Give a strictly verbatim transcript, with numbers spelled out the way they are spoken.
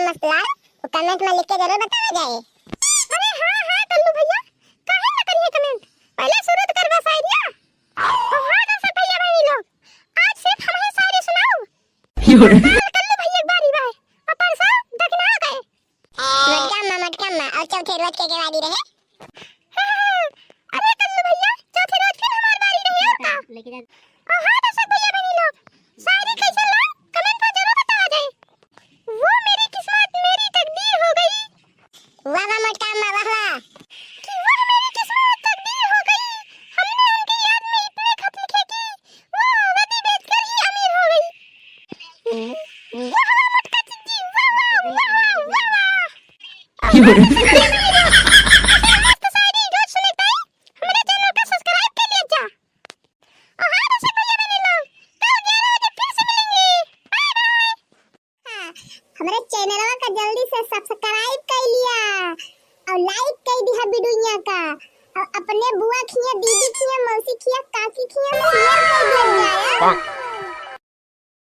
मस्त लाल, वो comment में लिख के जरूर बतावा जाए। अरे हाँ, हाँ, कल्लू भैया, काहे ना करिए comment? पहले शुरू तो करबा शायरिया। और हाँ, दर्शक भैया बहनी लोग, आज सिर्फ हम ही शायरी सुनाओ। कल्लू भैया एक बारी बाय, और परसों दखिना गए। मटका अम्मा, मटका अम्मा, और चौथे रोज के, के बारी रहे। अरे कल्लू भैया, चौथे रोज फिर हमार बारी रहे और का? लेके जा। और हाँ दर्शक भैया बहनी लोग, शायरी कैसे ला, comment पर जरूर बतावा जाए। वो मेरी किस्मत, मेरी तकदीर हो गई। वाह वाह मोटका अम्मा, वाह वाह। कि वह मेरी किस्मत, तकदीर हो गई। हमने उनकी याद में इतने खत लिखे कि वो वदी बेचकर ही अमीर हो गई। वाह वाह मोटका चिज्जी, वाह वाह, वाह वाह, वाह वाह। ऐसे मस्त शायरी रोज सुने ताई हमरे channel का subscribe कर लिया जा। और हाँ दर्शक भैया बहनी लोग, कल ग्यारह बजे फिर से मिलेंगे। Bye bye। हाँ, हमरे channelवा का जल्दी से subscribe कर लिया और like कर दिया वीडियोइया का, और अपने बुआ खिया, दीदी खिया, मौसी खिया, काकी खिया share कर दिया जाए।